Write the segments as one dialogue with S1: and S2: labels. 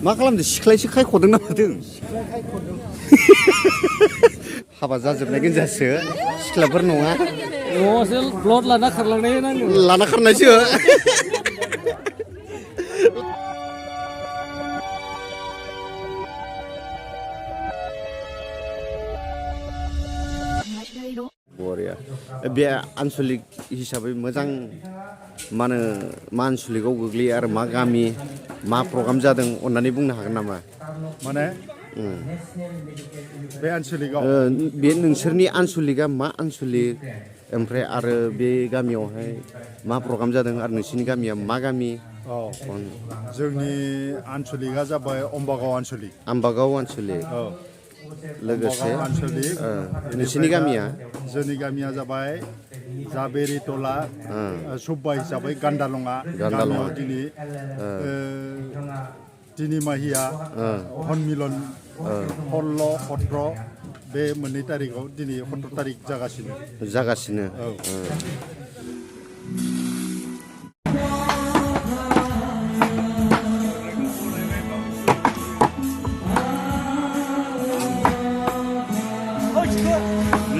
S1: मा खालामदों सिख्लायसो खायख'दों ना मादों हाबा जाजोबनाय गोजासो सिख्लाफोर नङा
S2: न'आवसो ब्लड लाना खारलांनाय नांगौ
S1: लाना खारनायसो बरिया बे आनसलिक हिसाबै मोजां मा होनो मा आनसलिकआव गोग्लैयो आरो मा गामि मा प्रग्राम जादों अन्नानै बुंनो हागोन नामा
S3: माने बे आनसलिकआव
S1: बे नोंसोरनि आनसलिकआ मा आनसलिक ओमफ्राय आरो बे गामियावहाय मा प्रग्राम जादों आरो नोंसोरनि गामिया मा गामि
S3: जोंनि आनसलिकआ जाबाय अम्बागाव आनसलिक
S1: आम्बागाव आनसलिक लोगोसे नोंसोरनि गामिया
S3: जोंनि गामिया जाबाय जाबेरितला सुब्बा हिसाबै गान्दालङा गामियाव दिनै माहिया हनमिलन 16-17 बे मोननै तारिखआव दिनै 17 तारिख जागासिनो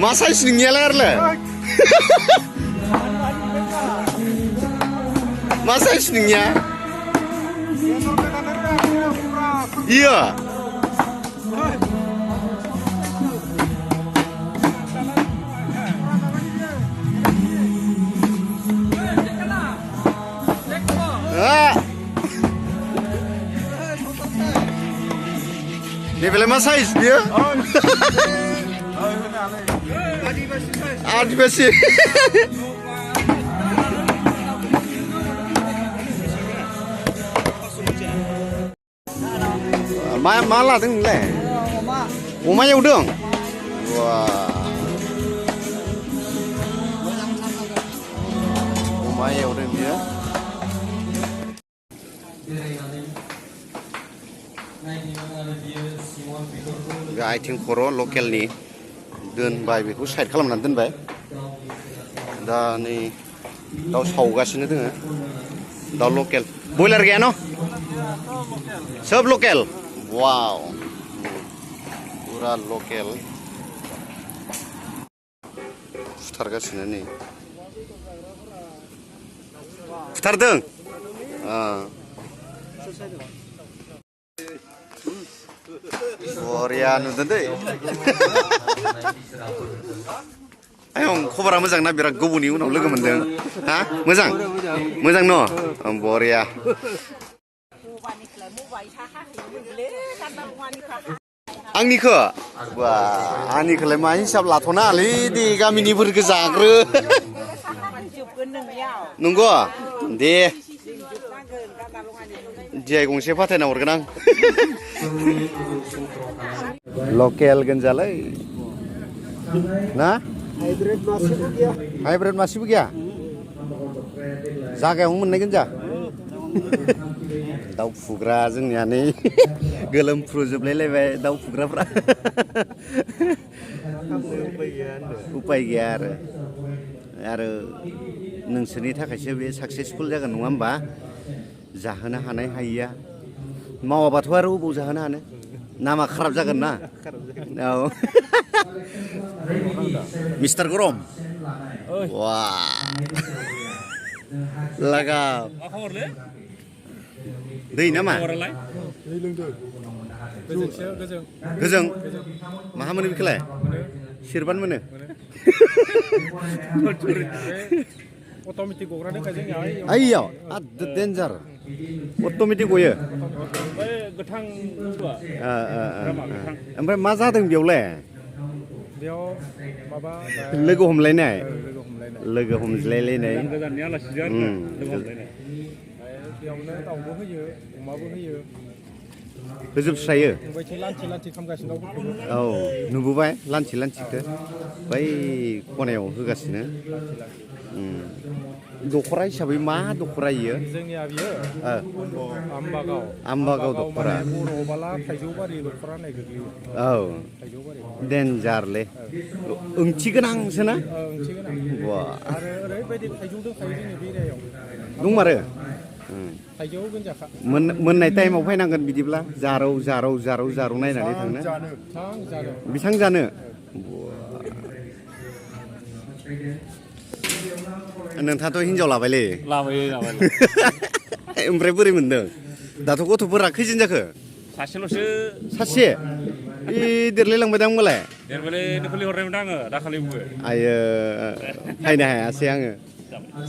S1: मा साइज नोंनियालाय आरोलाय मा साइज नोंनिया iya ini film apa size dia? Adivasi. मा लादों नोंलाय अमा एवदों वाह अमा एवदों बियो आथिं खर' लकेलनि दोनबाय बेखौ साइड खालामनानै दोनबाय दा नै दाउ सावगासिनो दोङो दाउ लकेल बयलार गैया न सब लकेल वाव पुरा लकेल फुथारगासिनो नै फुथारदों बरिया नुदों दै आयं खबरा मोजां ना बिराद गोबावनि उनाव लोगो मोनदों हा मोजां मोजां न बरिया आंनिखो बा आंनिखौलाय मा हिसाब लाथ'नालै दे गामिनिफोरखौ जाग्रो नंगौ दे दिहाय गंसे फाथायना हरगोन आं लकेल गोनजालै ना हाइब्रिद मासेबो गैया जागायाव मोननाय गोनजा दाउ फुग्रा जोंनिया नै गोलोमफ्रुजोबलायलायबाय दाउ फुग्राफ्रा उपाय गैया आरो नोंसोरनि थाखायसो बे साक्सेसफुल जागोन नङा होमबा जाहोनो हानाय हायिया मावाबाथ' आरो अबाव जाहोनो हानो नामा खाराब जागोन ना औ मिस्टार गरम वा लागा दै नामा गोजों माहा मोनो बेखौलाय सिरबानो मोनो
S2: अट'मेटिक गग्रा दंखायो जोंनिया
S1: आइयाव डेन्जार अट'मेटिक गयो
S2: गोथां
S1: ओमफ्राय मा जादों बेयावलाय
S2: बेयाव माबा
S1: लोगो हमलायनाय
S2: गोजाननि आलासिजों लोगो हमलायनाय बेयावनो दाउबो होयो अमाबो होयो
S1: होजोबस्रायो
S2: लान्थि खालामगासिनो
S1: औ नुबोबाय लान्थिखौ बै खनायाव होगासिनो दख'रा हिसाबै मा दख'रा इयो
S2: जोंनिया बियो
S1: आम्बागाव दख'रा
S2: बर'बाला थाइजौबारि दख'रा होननाय गोग्लैयो
S1: औ डेन्जारलै ओंथि गोनांसो ना
S2: ओंथि गोनां
S1: बा
S2: आरो ओरैबायदि थाइजौ दंखायो जोंनि बे एरियायाव
S1: दंमारो
S2: थाइजौ गोनजाखा
S1: मोननाय टाइमाव फैनांगोन बिदिब्ला जारौ नायनानै थांनो बिसां जानो नोंथाङाथ' हिनजाव लाबायलै ओमफ्राय बोरै मोनदों दाथ' गथ'फोरा खैजन जाखो
S4: सासेल'सो
S1: सासे देरलायलांबाय दां होनबालाय
S4: देरबायलै दाखालि हरनायमोन आङो दाखालिबो
S1: आयो फैनो हायासै आङो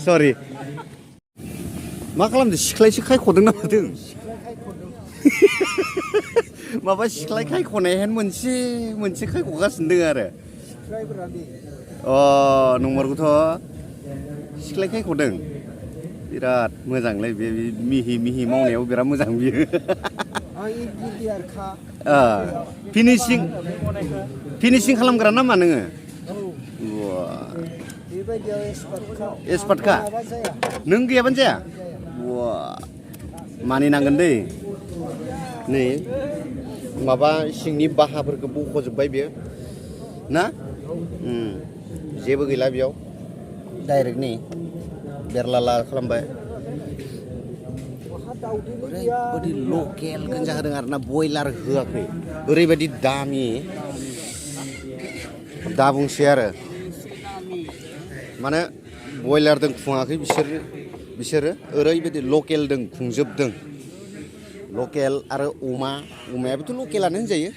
S1: सरि मा खालामदों सिख्लायसो खायख'दों ना मादों माबा सिख्लाय खायख'नायानो मोनसे खायख'गासिनो दङ आरो नंमारगौथ' सिख्लाय खायख'दों बिराद मोजांलै बे मिहि मावनायाव बिराद मोजां बियो फिनिसिं खालामग्रा नामा नोङो एक्सपार्टखा नों गैयाबानो जाया मानिनांगोन दै नै माबा सिंनि बाहाफोरखौ बख'जोब्बाय बेयो ना जेबो गैला बेयाव डाइरेक्ट नै बेरलाला खालामबाय ओरैबायदि लकेल गोजा होदों आरो ना बयलार होआखै ओरैबायदि दामि दा बुंसै आरो माने बयलारजों खुङाखै बिसोरो ओरैबायदि लकेलजों खुंजोबदों लकेल आरो अमायाबोथ' लकेलानो होनजायो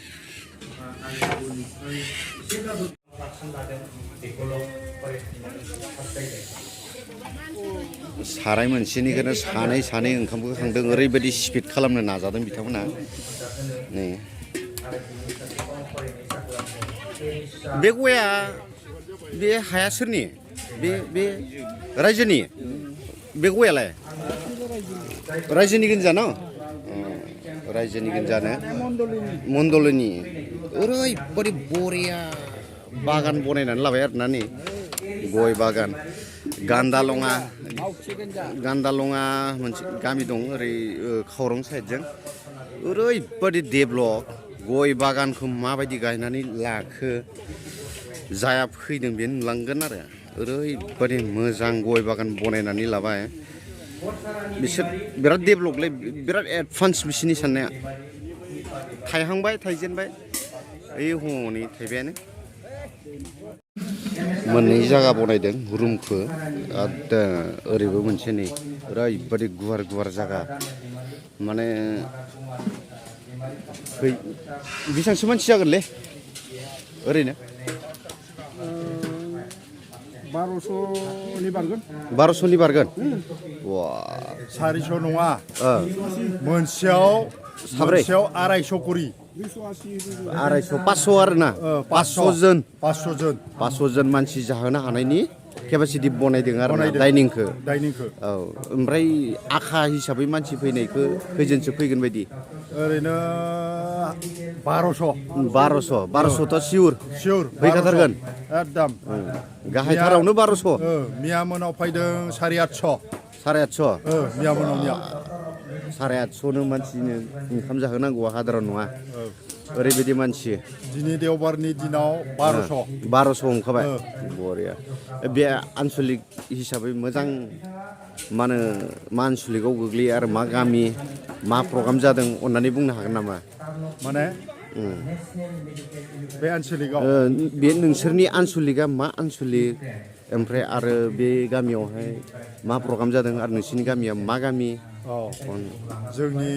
S1: साराय मोनसेनिखौनो सानै ओंखामखौ खांदों ओरैबायदि स्पिड खालामनो नाजादों बिथांमोना नै बे गया बे हाया सोरनि बे रायजोनि बे गयालाय रायजोनि गोनजानो रायजोनि गोनजानो मण्डलिनि ओरैबायदि बरिया बागान बनायनानै लाबाय आरोना नै गय बागान गान्दालङा मोनसे गामि दं ओरै खावरं साइडजों ओरैबायदि डेभलप गय बागानखौ माबायदि गायनानै लाखो जाया फैदों बे नुलांगोन आरो ओरैबायदि मोजां गय बागान बनायनानै लाबाय बिसोर बिराद डेभलपलै बिराद एडभान्स बिसोरनि साननाया थाइजेनबाय ओइ हनै थाइबायानो मोननै जायगा बनायदों रुमखौ ओरैबो मोनसे नै ओरैबायदि गुवार जायगा माने बेसेबांसो मानसि जागोनलै ओरैनो 1200नि बारगोन वा
S3: 400 नङा मोनसेयाव 250 करि
S1: 500 आरो ना 500 जन मानसि जाहोनो हानायनि केपासिटि बनायदों आरो डाइनिंखौ औ ओमफ्राय आखा हिसाबै मानसि फैनायखौ खैजोनसो फैगोन बायदि
S3: ओरैनो
S1: 1200 सिउर फैखाथारगोन
S3: एकदम
S1: गाहायथारावनो 1200
S3: मिया मोनाव फैदों 850 मिया मोनावनिया
S1: 850नो मानसिनो ओंखाम जाहोनांगौआ हादारन नङा ओरैबायदि मानसि
S3: दिनै देवबारनि दिनाव
S1: 1200 हमखाबाय बरिया बे आन्सलिक हिसाबै मोजां मा आन्सलिकआव गोग्लैयो आरो मा गामि मा प्रग्राम जादों अननानै बुंनो हागोन नामा
S3: माने बे आन्सलिकआव
S1: बे नोंसोरनि आन्सलिकआ मा आन्सलिक ओमफ्राय आरो बे गामियावहाय मा प्रग्राम जादों आरो नोंसोरनि गामिया मा गामि
S3: जोंनि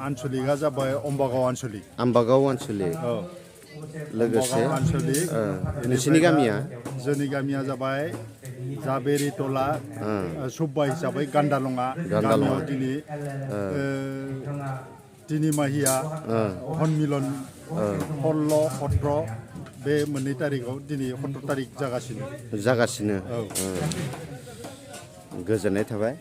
S3: आन्सलिकआ जाबाय अम्बागाव आन्सलिक
S1: लोगोसे
S3: आन्सलिक
S1: नोंसोरनि गामिया
S3: जोंनि गामिया जाबाय जाबेरिटला सुब्बा हिसाबै गान्दालङा गामियाव दिनै माहिया हनमिलन 16-17 बे मोननै तारिखआव दिनै 17 तारिख जागासिनो
S1: गोजोननाय थाबाय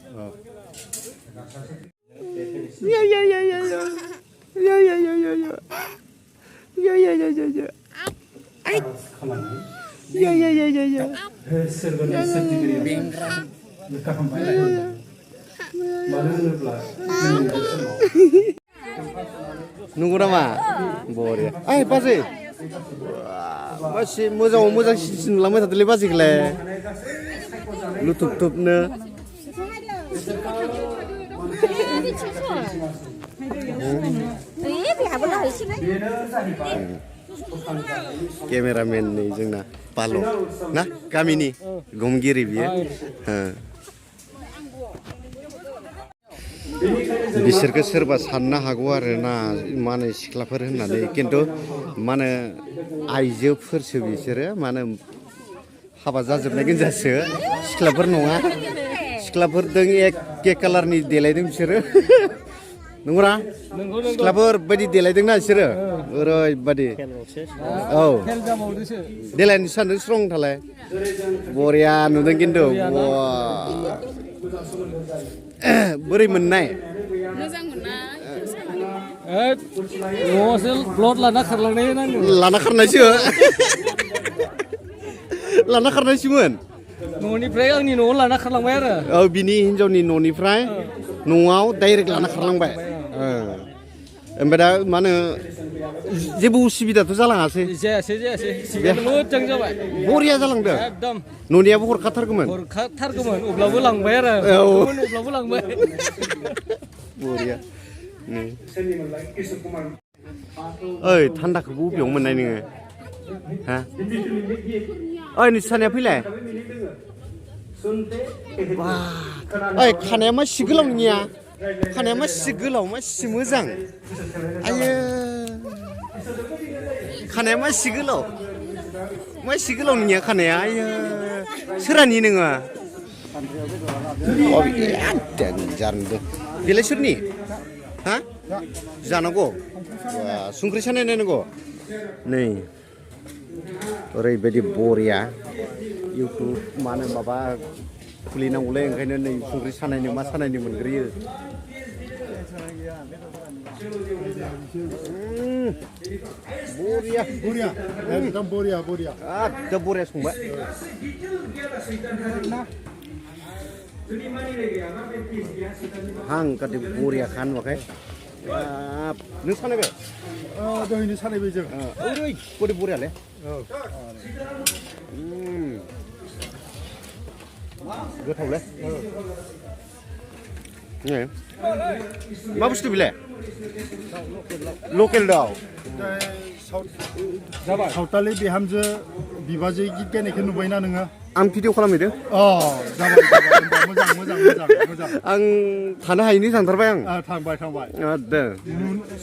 S1: नंगौ नामा बरिया ओइ बाजै मासि मोजाङाव मोजांसिन नुलांबाय थादोंलै बाजैखौलाय लुथुब केमेरामेन नै जोंना पाल' ना गामिनि गमगिरि बियो बिसोरखौ सोरबा साननो हागौ आरो ना मा होनो सिख्लाफोर होननानै खिन्थु मा होनो आइजोफोरसो बिसोरो मा होनो हाबा जाजोबनाय गोजासो सिख्लाफोर नङा सिख्लाफोरजों एखे कालारनि देलायदों बिसोरो नंगौना सिख्लाफोर बायदि देलायदोंना बिसोरो ओरैबायदि औ देलायनो सानदों स्रं थालाय बरिया नुदों खिन्थु बोरै मोननाय
S5: मोजां मोनना
S2: न'आवसो ब्लड लाना खारलांनाय
S1: लाना खारनायसो लाना खारनायसोमोन
S2: न'निफ्राय आंनि न'आव लाना खारलांबाय आरो
S1: औ बिनि हिनजावनि न'निफ्राय न'आव डाइरेक्ट लाना खारलांबाय ओमफ्राय दा मा होनो जेबो उसुबिदाथ' जालाङासै
S2: जायासै मोजां जाबाय
S1: बरिया जालांदों
S2: एकदम
S1: न'नियाबो हरखाथारगौमोन
S2: अब्लाबो लांबाय आरो अब्लाबो लांबाय
S1: बरिया ओइ थान्दाखौबो बबेयाव मोननाय नोङो हा ओइ नोंसानिया फैलाय ओइ खानाया मा सि गोलाव नोंनिया खानाया मा सि गोलाव मा सि मोजां आयो खानाया मा सि गोलाव नोंनिया खानाया आयो सोरानि नोङो देन्जार नुदों बेलाय सोरनि हा जानांगौ संख्रि सानाय नायनांगौ नै ओरैबायदि बरिया इउटुब मा होनो माबा खुलिनांगौलै ओंखायनो नै संख्रि सानायनो मा सानायनो मोनग्रोयो बरिया
S3: बरिया एकदम बरिया
S1: एकदम बरिया संबाय हां काटे बरिया खान नुवाखै नों सानायबाय
S3: दहायनो सानायबाय जों
S1: ओरैबायदि बरियालै गोथावलै मा बुस्थु बेलाय लकेल दाउ
S3: सावथालि बिहामजो बिबाजै गित गायनायखौ नुबायना नोङो
S1: आं भिडिअ खालामहैदों
S3: जाबाय मोजां
S1: आं थानो हायिनि थांथारबाय आं
S3: थांबाय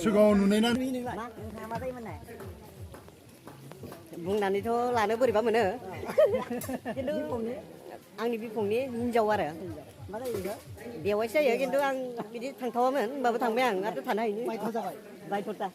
S3: सिगाङाव नुनाय ना
S6: बुंनानैथ' लानो बोरैबा मोनो खिन्थु आंनि बिफंनि हिनजाव आरो बेवाइसो जायो खिन्थु आं बिदि थांथावामोन होनबाबो थांबाय आं आरो थानो हायिनि बायध'था